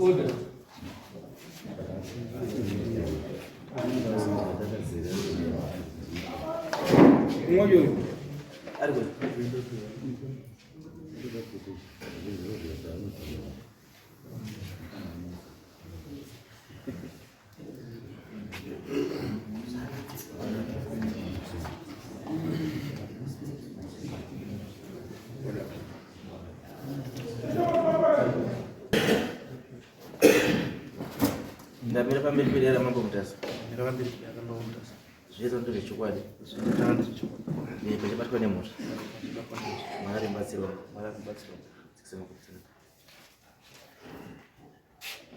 Order. Ndamira pamberi pedera mambo Mutasa. Ndamira pamberi pedera mambo Mutasa. Zvese ndezvechokwadi. Zvese ndezvechokwadi. Eh, pachabatwa nemhosva. Mwari mbatsiro. Mwari mbatsiro. Dzikisema kutsina.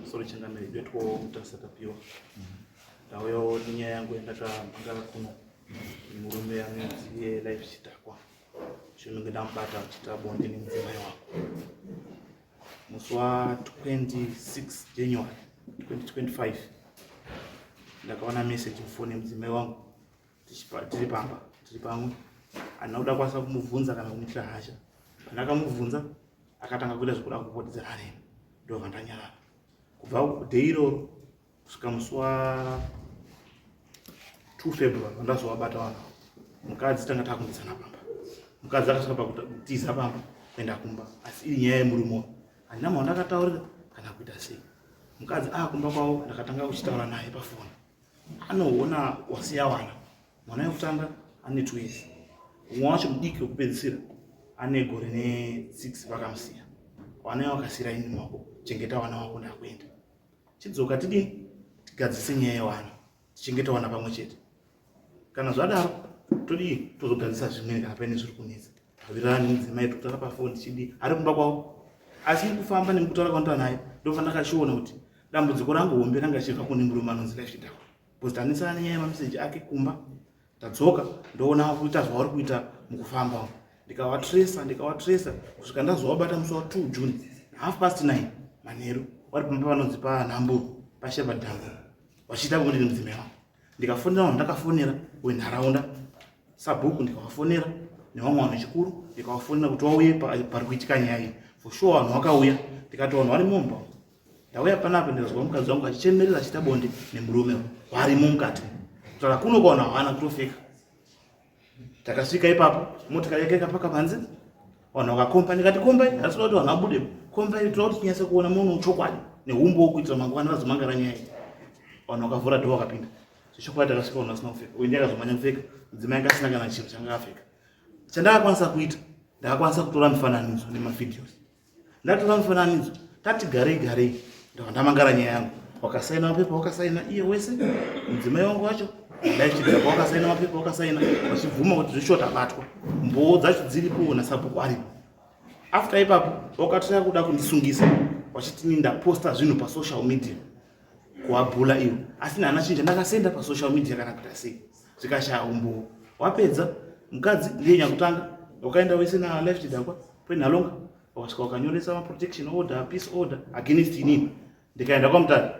Musoro changamire ndetwo Mutasa tapiwa. Ndauyawo nenyaya yangu yandakamhangara kuno. Murume anonzi life chidhakwa. Chinonge ndamubata achiita bonde nemudzimai wako. Musi wa 26 January 2025 ndakaona message mufoni yemudzimai wangu tiri pamba tiri pamwe handina kuda kwanisa kumubvunza kana kumuitira hasha pandakamubvunza akatanga kuita zvekuda kupotedzera neni ndobva ndanyarara kubva day iroro kusvika musi wa 2 February vandazovabata vanhu mukadzi tanga takunetsana pamba mukadzi akasvika pakutiza pamba kuenda kumba asi iri nyaya yemurume uyu handina munhu wandakataurira kana kuita sei mukadzi akumba kwavo ndakatanga kuchitaura naye pafoni anoona wasiya wana mwana wekutanga ane 2 years umwe wacho mudiki wekupedzisira ane gore ne6 vakamusiya wana wakasira ini mako chengeta wana wako ndakuenda Chidzoka tidini tigadzise nyaya yewana tichengete wana pamwe chete. Kana zvadaro todii tozogadzisa zvimweni kana paine zviri kunetsa. Tawirirana nemudzimai tokutaura pafoni tichidii ari kumba kwavo. Asi mukufamba nemukutaura kwanotaura naye ndobva ndakachiona kuti dambudziko rangu hombe ranga richibva kune murume anonzi Life Chidhakwa. Because tanetsana nenyaya yemameseji ake kumba tadzoka ndoona kuita zvauri kuita mukufamba umu ndikavatresa ndikavatresa kusvika ndazovabata musi wa 2 june half past 9 manheru vari pamba panonzi panhamburu pashepherd dam vachiita bonde nemudzimai wangu ndikafonera vanhu ndakafonera wenharaunda sabhuku ndikavafonera nevamwe vanhu vechikuru ndikavafonera kuti vauye pari kuitika nyaya iyi for sure vanhu vakauya ndikati vanhu vari mumba Ndauya panapa ndikazwa mukadzi wangu achichemerera achiita bonde nemurume varimo mukati. Kutaura kuno kwaona havana kutofeka. Takasvika ipapo motikari yake ikapaka panze vanhu vakakomba ndikati kombai hatinoda kuti vanhu vabude kombai tinoda kuti tinyatse kuona munhu chokwadi neumbo wokuitira mangwana vazomangara nyaya iyi vanhu vakavhura dhoo vakapinda zvechokwadi takasvika vanhu vasina kupfeka uyu ndiye akazomanya kupfeka mudzimai anga asina kana chinhu changa akapfeka chandakakwanisa kuita ndakakwanisa kutora mifananidzo nemavideos Ndatora mufananidzo tati garei garei ndabva ndamangara nyaya yangu wakasaina mapepa wakasaina iye wese mudzimai wangu wacho ndaichidhakwa wakasaina mapepa wakasaina vachibvuma kuti zveshuwa tabatwa mboo dzacho dziripo nasabhuku aripo after ipapo wakatira kuda kundisungisa vachiti ni ndaposta zvinhu pasocial media kuabhula iwo asi nehana chinja ndakasenda pasocial media kana kuita sei zvikashaya umbowo wapedza mukadzi ndiye nyakutanga wakaenda wese naleft dhakwa kwenhalonga wakasvika wakanyoresa maprotection order peace order against inini ndikaenda kwamutare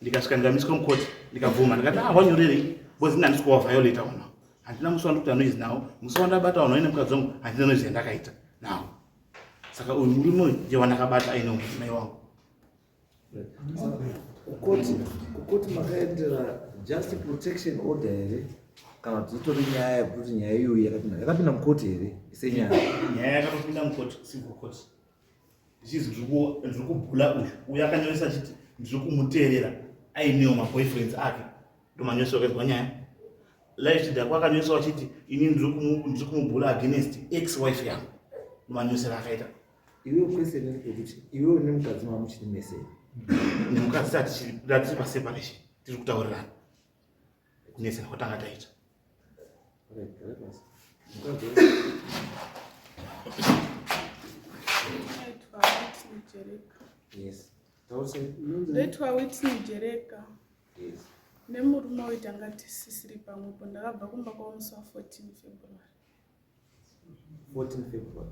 ndikasvika ndikamiswa mukoti ndikabvuma ndikati ah wanyorerei because ini handisi kuwaviolata vanhu handina musi wandikuita noise nawo musi wandabata vanhu vaine mukadzi wangu handina noise yandakaita nawo saka uyu murume uyu ndiye wandakabata aine mudzimai wangu Kukoti, kukoti makaendera just protection order here kana kuti itori nyaya yekuti nyaya iyoyi yakapinda yakapinda mukoti here senyaya nyaya yakatopinda mukoti civil court ndichizi ndiri kubhula uyu uyu akanyoresa achiti ndiri kumuteerera ainewo maboyfriends ake ndomanyoreso akaitwa nyaya life chidhakwa akanyoresawo achiti ini ndiri kumubhula against ex wife yangu ndomanyoresero akaita Iwewe question iri pekuti iwewe nemukadzi mamuchiri mese. Nemukadzi tati tiri pa separation tiri kutaurirana. Kunetsana kwatanga taita. Mukadzi. Jereka. Yes. Taurisa. Ndoitwa Whitney Jereka. Yes. Nemurume uyu tanga tisisiri pamwepo, ndakabva kumba kwavo musi wa 14 February. 14 February.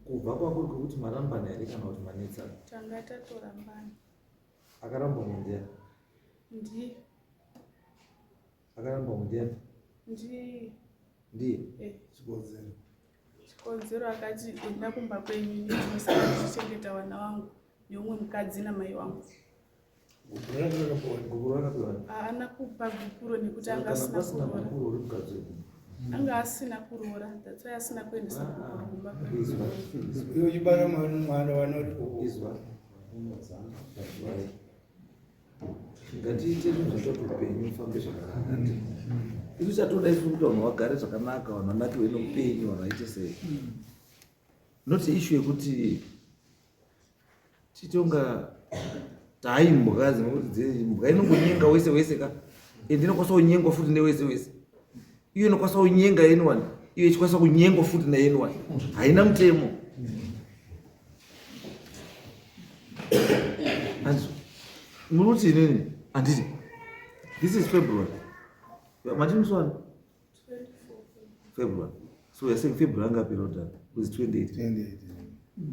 Kubva kwakuri kwekuti marambana here kana kuti manetsana? Tanga tatorambana. Akaramba mundiani? Ndiye. Akaramba mundiani? Ndiye. Ndiye? Eh. Chikonzero. Chikonzero akati enda kumba kwenyu ini ndinosara ndichichengeta vana vangu neumwe mukadzi namai vangu. Gupuro rakapiwa. Haana kupa gupuro nekuti anga Kana asina pasina kuroora. gupuro uri mukadzi wemunhu. Anga asina kuroora, that's why asina kuendesa gupuro kumba kwenyu. Izwa. Iwe uchibara mwana vanoti Izwa. Ngatiite zvinhu zvatoita kuti upenyu ufambe zvakanaka. Isu chatoda isu kuti vanhu vagare zvakanaka, vanhu vanakirwe neupenyu, vanhu vaite sei. Not issue yekuti titonga taimbwa dzinokuti imbwa inongonyenga wese wese ka and inokwanisa kunyengwa futi newese wese iyo inokwanisa kunyenga anyone iyo ichikwanisa kunyengwa futi neanyone haina mutemo. Andizvo munoti inini handiti this is February matimuswani February, so we are saying February anga apera kudhara was 28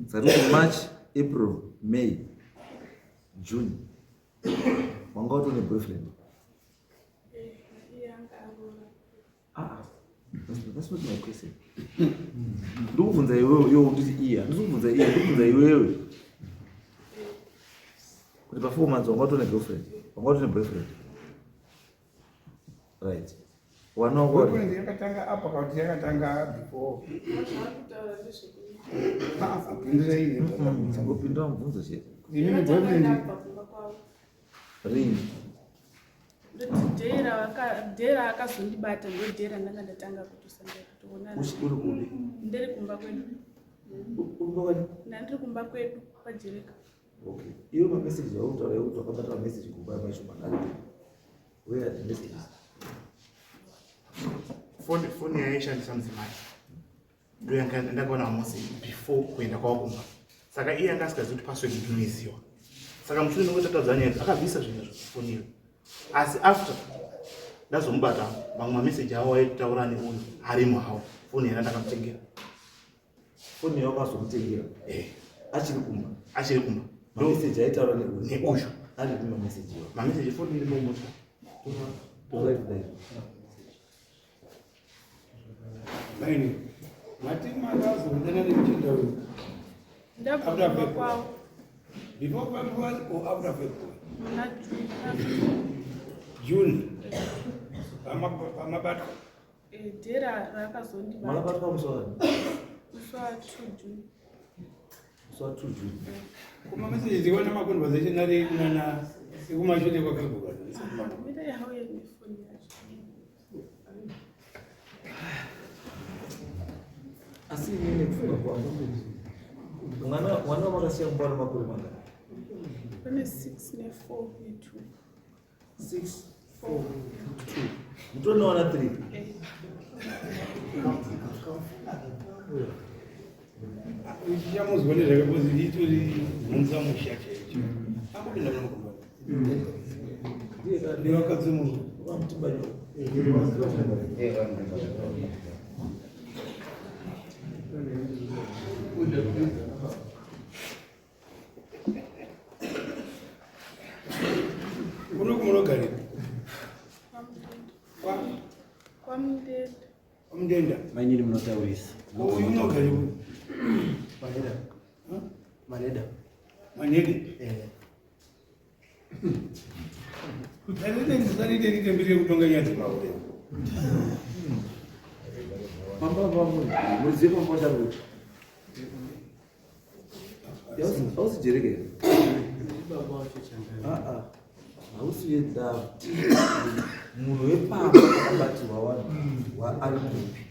saka toti March, April, May, June wanga watone boyfriend. Iye anga aroora. Ah, that's not my question. Ndikubvunza iwewe, iwe unditi iye. Handisi kubvunza iye, ndikubvunza iwewe. Kuti pa 4 months wanga watone girlfriend, wanga watone boyfriend. Right. Wana wako Boyfriend yakatanga apa kana kuti yakatanga before? Zvakutaura ndezvekuti. Ah, pindura iye. Ngopindura mubvunzo chete. Inini Yakatanga boyfriend ndabva kumba kwavo. Rini. Ndoti dhera akazondibata ndo dhera ndanga ndatanga kutosanga kutoonana. Uri kupi? Ndiri kumba kwedu. Uri kumba kwani? Ndandiri kumba kwedu kwaJereka. Okay. Iwe mameseji autaura ekuti wakabata mameseji kumba yamaishomana ari kupi? Where are the messages? Foni yaishandisa mudzimai ndo yanga ndakaona mamosi before kuenda kwavo kumba, saka iye anga asikazivi kuti password ndinoiziwa, saka mushure mekuti tatadza nyaya akabvisa zvinhu izvo foni iyo, asi after ndazomubata mamwe mameseji avo aitaura neuyu arimo hawo foni yanga ndakamutengera. Foni yawakazomutengera Eh, achiri kumba? Achiri kumba. Mameseji aitaura neuyu neuyu ari kupi mameseji iwawo? Mameseji foni irimo mota. Torai kudai. Maini. Mati makazodana nemuchinda uyu. Ndabva After kumba February. kwavo. Before February or after February? Muna June. June. Pamabatwa. Eh, dhera raakazondibata. Makabatwa musi wani? Musi wa 2 June. Musi wa 2 June. Kuma messages iwana maconversation ari kunana sekumashure kwaFebruary. Mira yauye nefoni yacho. Asi inini kufunga kwangu mwana wamakasiya kumba ane makore mangani? Pane 6 ne4 ne2. 6, 4, 2, mutonowana 3. Eh, Ichamuzwa nezvakakozi itori mhunza musha chaicho. Angopinda muna makombani. Nevakadzi munhu. Vamutimba nyoka. Kuno kumunogarira. kwaMudenda. Kwa KwaMudenda. Mudenda. Mainini munotaurisa. Uyu unogarira. Maneda. Maneda. Manede. Eh. Ndisarite mbiri yekutonga nyaya dzemahure. Pamba pamwe muzive pamba chari kuti hausi Jereke here? Ah, ah. Hausi wedhafu munhu wepamba akabatirwa vanhu ari kupi?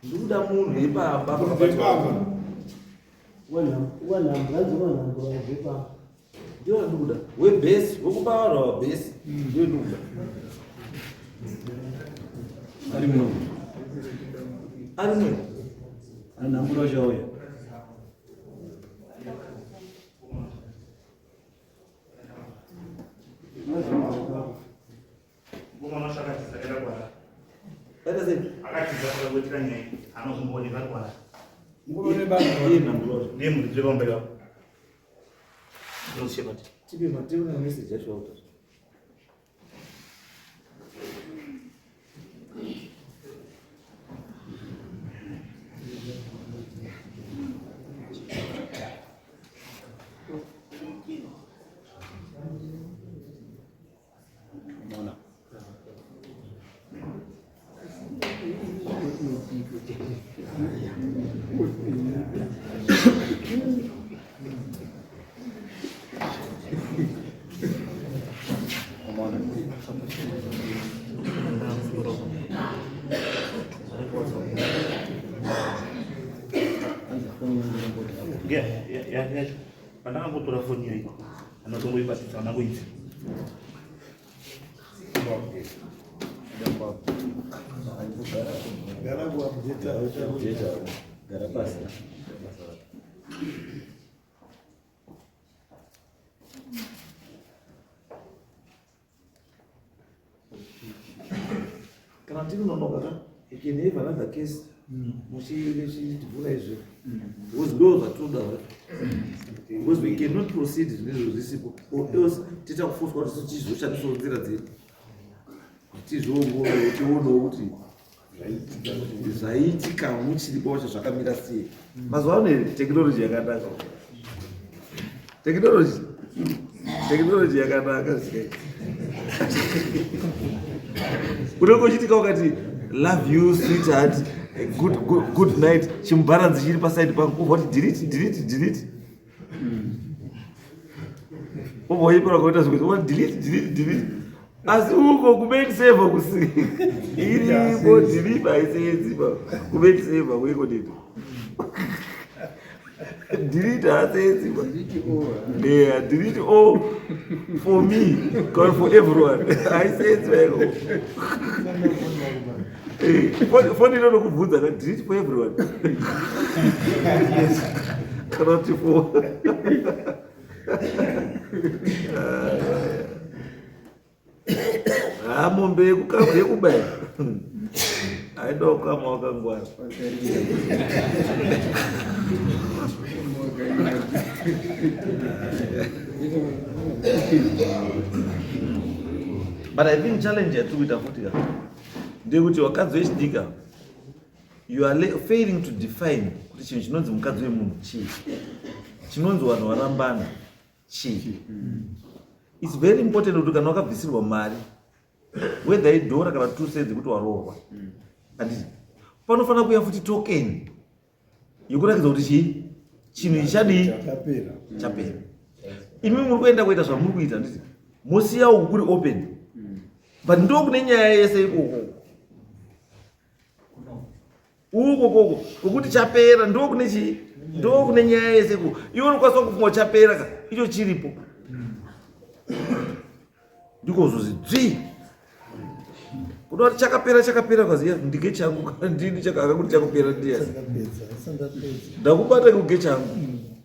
Ndikuda munhu wepamba pakabatirwa. Zvepamba. Ndiyo ndikuda webhesi wekupa vanhu ava bhesi, ndiyo ndikuda. Ari muno. Ari mwe. Anhambura uchauya. Akatiza akagoitira nyaya anozombooneka ari kwana. Ndiye muridzi wepamba ipapo. Ndozishepati. Tipe mateuna message yacho auta. Pandakangotora foni iyoyi anotongoibatidza ana kuidzi. Gara pasi. Kana tinononoka ka, you can have another case. Muchivhura izvi. Because ndo zvatinoda zvacho. Because we cannot proceed zvinezvo zvisipo. Or else tiita kufoswa kuti tizoshandisawo nzira dzedu. Kuti tizviongorore tionewo kuti zvaitika muchiripo wacho zvakamira sei. Mazuva ano technology yakanaka. Technology. Technology yakanaka zvikai. Unenge uchitika ukati love you sweetheart, good, good, good night, chimubharanzi chiri paside pangu, ubva kuti delete delete delete. Ubva uipira kuita zvimwe, ubva kuti delete delete delete. Asi uko kumain server kusi iripo delete haisevenzi ba. Kumain server kuiko nini. Delete haasevenzi ba. Yeah, delete all for me, God for everyone. Haisevenzi ba iko. Foni inonokubvunza ka delete for everyone. Kana kuti for Ah, mombe yekubaya aida kukama wakangwara. But I think challenge yatiri kuita futi ka ndeyekuti vakadzi vechidika you are failing to define kuti chinhu chinonzi mukadzi wemunhu chii, chinonzi vanhu varambana chii. It's very important kuti kana wakabvisirwa mari whether idhora kana 2 cents kuti waroorwa, handiti panofanira kuuya futi token yekuratidza kuti chii chinhu ichi chadii chapera. Imi muri kuenda kuita zvamuri kuita, handiti mosiya uku kuri open, but ndo kune nyaya yese ikoko uko koko kokuti chapera ndo kune chii, ndo kune nyaya yese ikoko. Iwe unokwanisa kufunga chapera ka icho chiripo, ndikozozi dzvi kuda kuti chakapera chakapera kaziya ndike changu ndini chakakuti chakupera ndiya ndakubata kuge changu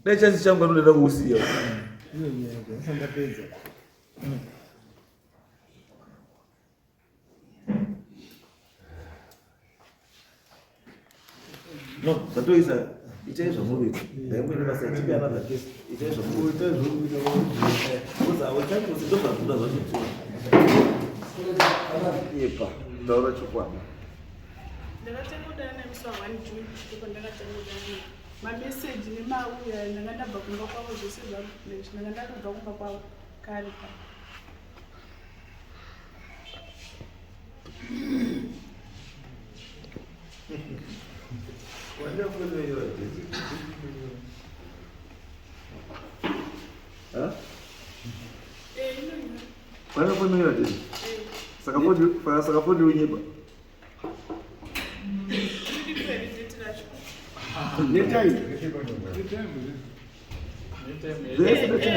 dai chasi changu anoda kuusiya. No, zvatoisa itai zvamuri kuita. Ndaimboenda basa tipe another case. Itai zvamuri kuita. Because our time was ndo zvatoda zvacho. Yepa, taura chokwadi. Ndakatanga kudana nemusi wa 1 June ndipo ndakatanga kudana mameseji nemauya ndanga ndabva kumba kwavo zvese zvakulesh ndanga ndatobva kumba kwavo kare pa Vanofonera tete. Saka foni unyepa.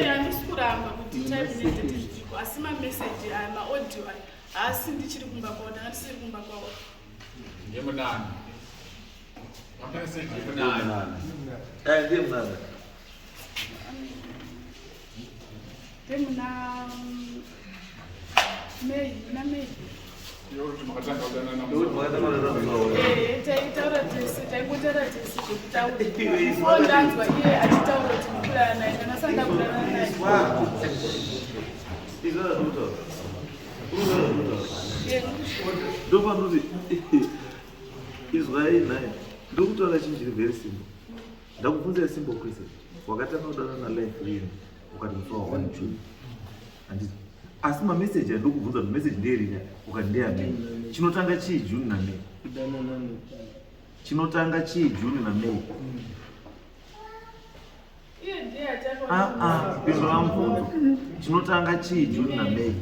Handisi kuramba kuti time nedate zviriko, asi mameseji aya, maaudio aya haasi ndichiri kumba kwavo, ndanga ndisiri kumba kwavo. Ndemunani. Ndiye munana. Ndemuna May, muna May. Taitaura tese, taingotaura tese zvekutaura. Before ndanzwa iye achitaura kuti ndikudana naye, ndandasanda kudanana naye. Ndopanoti izwai naye ndokutaura chinhu chiri very simple. Ndakubvunzai simple question. Wakatanga kudana nalife rini? Ukati musi wa 1 June. Handiti? Asi mameseji andokubvunza kuti meseji ndeyerini ukati ndeyamei. Chinotanga chii June naMay? Chinotanga chii June naMay? Ah, ah, pindura mubvunzo. Chinotanga chii June naMay?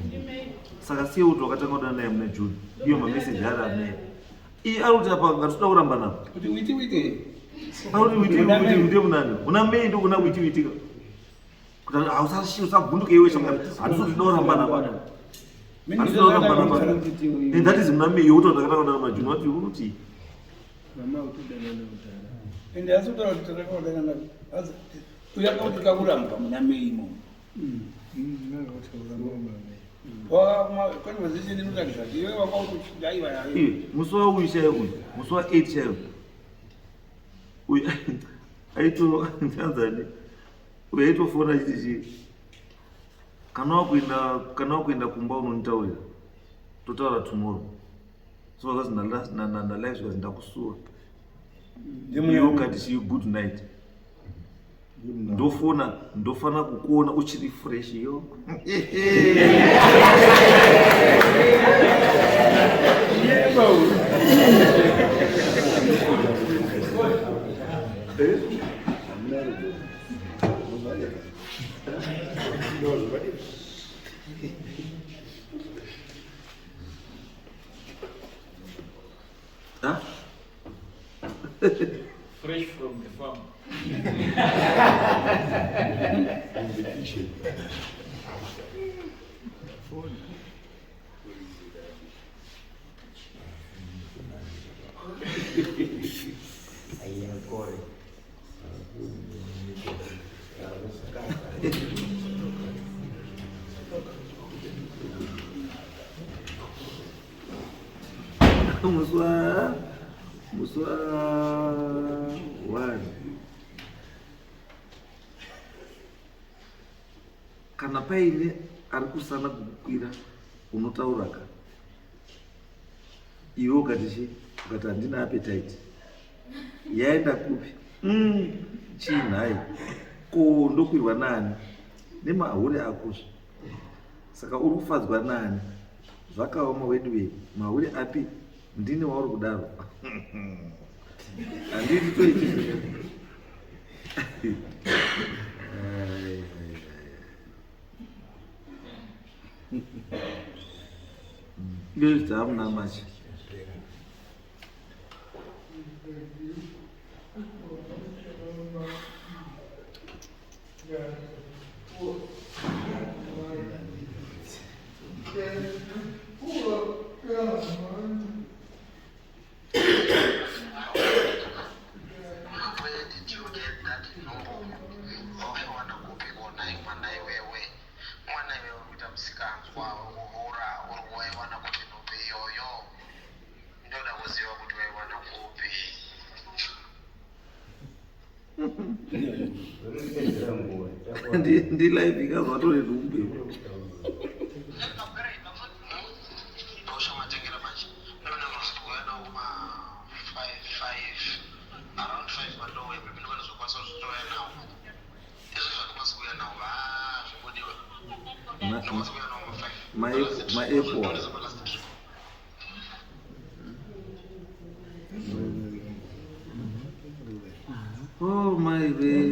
Saka siye kuti wakatanga kudana naye muna June. Iyo mameseji ari aMay. Iye ari kuti apa ngatoda kuramba navo. Kuti witi witi. Ari kuti witi witi ndiye munani. Muna May ndokuna witi witi. Kuti hausashi usavhunduke iwe shamwari. Handisi kuti ndoramba navo. Handisi ndoramba navo. And that is muna May yokuti ndakatanga kudana muna June. Wati uruti. Mama utodanana kudhara. Ende asi kutaura kuti takakudana uyaka kuti kakuramba muna May imomo. Musi wauyu chaiyo uyu musi wa 8 chaiyo uyu aito ndanzani uyu aitofona achiti chii kana wakuenda kana wakuenda kumba unonditaurira totaura tomorrow so vakazi ndalive zvikazi ndakusuwa iwe ukati chii good night ndofona ndofana kukuona uchiri fresh yo Huh? Fresh from the farm. From the kitchen. Musi wa musi wa one kana paine ari kusana kukukwira unotaura ka iwe ukati chi ukati handina appetite yaenda kupi chii nhai ko ndokwirwa nani nemahure akozve saka uri kufadzwa nani zvakaoma weduwe mahure api ndini wauri kudaro handiti toiti ndozvaamuna machi Where did you get that nhumbu? Waiwana kupi konai mwana iwewe? Mwana iwewe uri kuita musikanzwa wekuhura uri waiwana kupi nhumbu iyoyo? Ndoda kuziva kuti waiwana kupi. Ndilive ikazvatore nhumbu Ndoshamatengera manje. Ndoona kuuya nawo kuma 5 5 around 5 mandowe maybe ndovanozokwanisa kuzotouya nawo. Izvo zvandikwanisa kuuya nawo zvingodiwa. Ndokwanisa kuuya nawo ma 5. Maepo Ndozama last trip. Oh my way.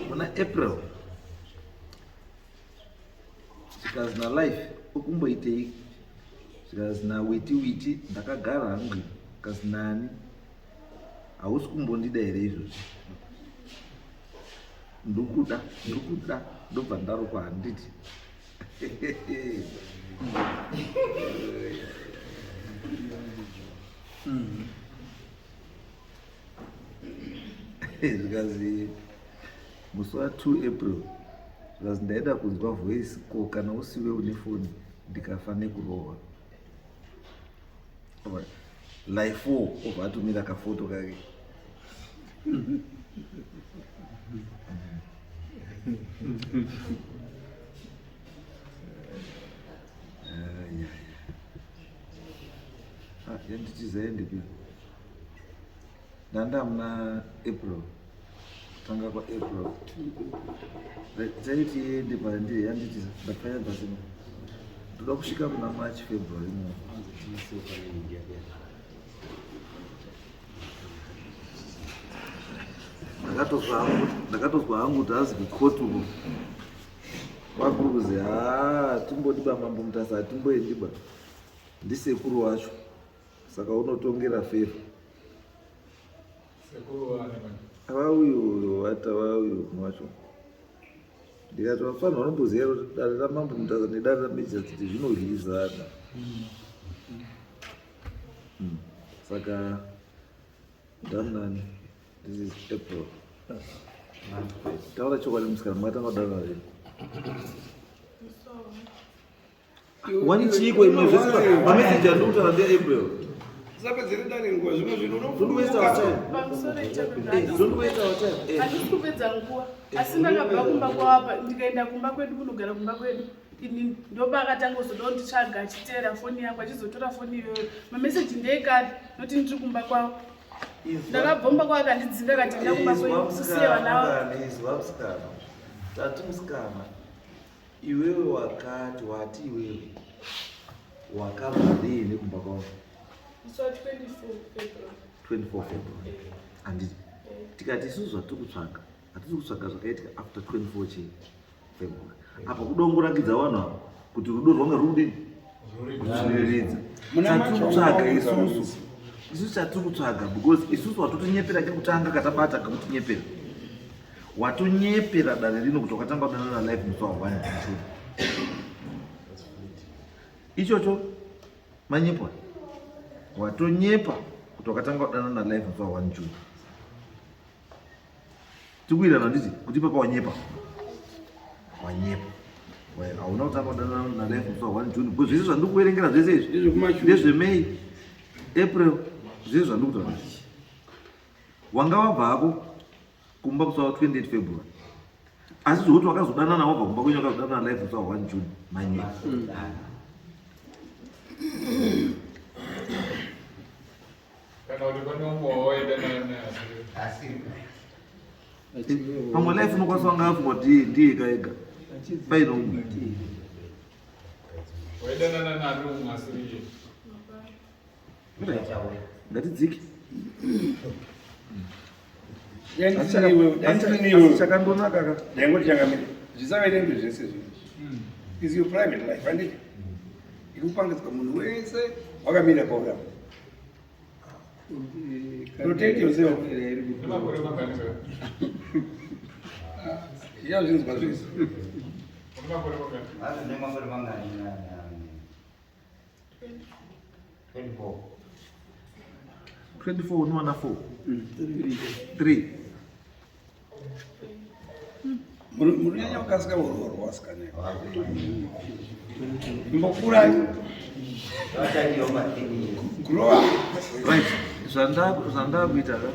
Muna April zvikazi nalife ukumboitei zvikazi nawiti witi ndakagara hangu kazi nani Hausi kumbondida here izvozvi? Ndokuda, ndokuda, ndobva ndarukwa handiti. Zvikazi musi wa 2 April zvikazi ndaida kunzwa voice ko kana usiwe une foni ndikafa nekurohwa. Life obva atumira kafoto kake. Yanditiza yendipi ndanda muna April kutanga kwaApril taiti yende pandiri yanditiza ndapfanya pasina ndoda kusvika muna March February mo. Ndakatozwa hangu kuti hazi kukoti uko kwakuri kuzi haa timbodiba mambo Mutasa hatimboendiba ndisekuru wacho saka unotongera favor. Ava uyu vatava uyu wacho ndikati vafanira vanomboziva kuti dare ramambo Mutasa nedare ramejasiti zvinodyidzana. Saka ndanani this is April. Taura chokwadi musikana makatanga kudanana rini? Wani chiiko imwe zvese mameseji andiri kutaura ndeApril. Usapedzere dare nguva zvimwe zvinhu Don't waste our time. Pamusoro Don't waste our time. Handisi kupedza nguva asi ndakabva kumba kwavapa ndikaenda kumba kwedu kunogara kumba kwedu ini ndopakatanga kuzoda kunditsvaga achiteera foni yangu achizotora foni iyoyo mameseji ndeekare noti ndiri kumba kwavo ndakabvomba kwavo akandidzinga akati enda kumba kwedu usiye vana vavo. Izwa musikana. Tati musikana. Iwewe wakati wati iwewe wakabva riini kumba kwavo? Musi wa 24 February. 24 February. Handiti tikati isusu zvatiri kutsvaga hatisi kutsvaga zvakaitika after 24 chii February. Apa kudongorakidza vanhu ava kuti rudo rwanga rwuri kutsviriridza. Muna Chatiri macho kutsvaga wanga isusu wauza. isusu chatiri kutsvaga because isusu watotonyepera kekutanga katabata kekutinyepera watonyepera dare rino kuti wakatanga kudanana life musi wa 1 June. Ichocho manyepo watonyepa kuti wakatanga kudanana life musi wa 1 June. Tikuirana nditi kuti ipapa wanyepa wanyepa hauna kutanga kudanana nalife musi wa 1 June because zvese zvandiri kuverengera zvese izvi Ndezvekumashure. ndezvemay April zvese zvandiri kutaura wanga wabva hako kumba musi wa 28 February asi zvekuti wakazodanana wabva kumba kwenyu wakazodanana life musi wa 1 June manyepa. Kana kuti pane umwe wawaida naye asiri. Pamwe life unokwanisa wanga afunga kuti ndiye ega ega paine umwe Waidanana nani umwe asiri iye. Ngatidzike. Ndandisiniwe. Chakandonaka ka Ndaingoti changamire zvisaverengwe zvese zvinhu is your private life handiti iri kupangidzwa munhu wese wakamira paurama. Protect yourself. Nemakore mangani saka? Yazvinzwa zvese. Nemakore mangani? Hanzi nemakore mangani 24. 24 unowana 4 3. Munonyanya kukasika urorwa vasikana. Mbokurai. Vachandiwo ma 3 years. Grow up. Right, zvandakuita ka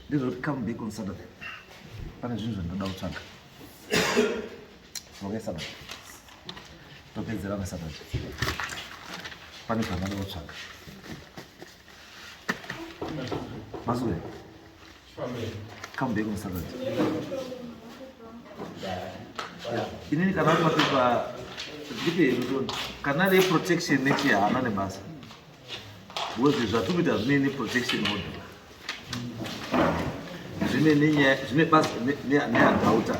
ndezvekuti come back on Saturday pane zvinhu zvandinoda kutsvaga. Okay, Saturday topedzera neSaturday pane zvandinoda kutsvaga. Mazwe come back on Saturday. Inini kana ari mapepa ndipe here kana ari protection nechi haana nebasa because zvatiri kuita zvine neprotection order zvine nenyaya zvine basa neadauta.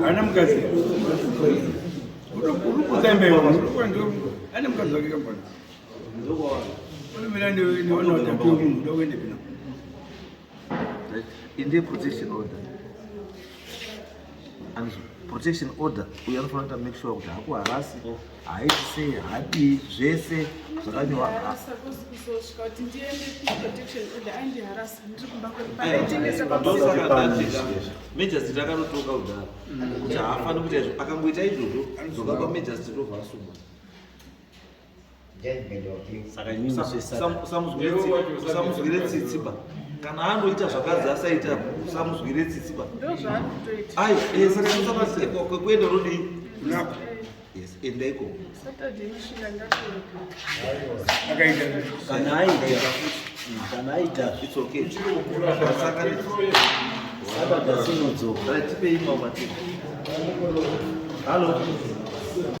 Haana mukadzi. Uri kutsemba iwe. Ane mukadzi wake kambona. Unomira newana watatu wemunhu uda kuende pino. Inde protection order. Anzo, protection order uyo anofanira kuita make sure kuti hakuharasi, haaiti sei, haadii zvese zvakanyorwa. Harasa kuzosvika kuti ndiende kuprotection order aindiharasa ndiri kumba kwedu pandaitengesa pamusika. Magistrate akanotonga kudhara kuti haafaniri kuita izvo. Akangoita izvozvo, dzoka pamagistrate obva asungwa. Saka inini Usamuzwire tsitsi ba. Kana anoita zvakadzi asaita, usamuzwire tsitsi ba. Ndozvaari kutoita. Ai, saka usamazwire kwekuenda unodii? Yes, enda ikoko. Saturday inosvika ndatoenda. Akaita Kana aita, kana aita. It's okay. Saka Saturday sinodzoka. Right, tipei mamwe matiri. Hello.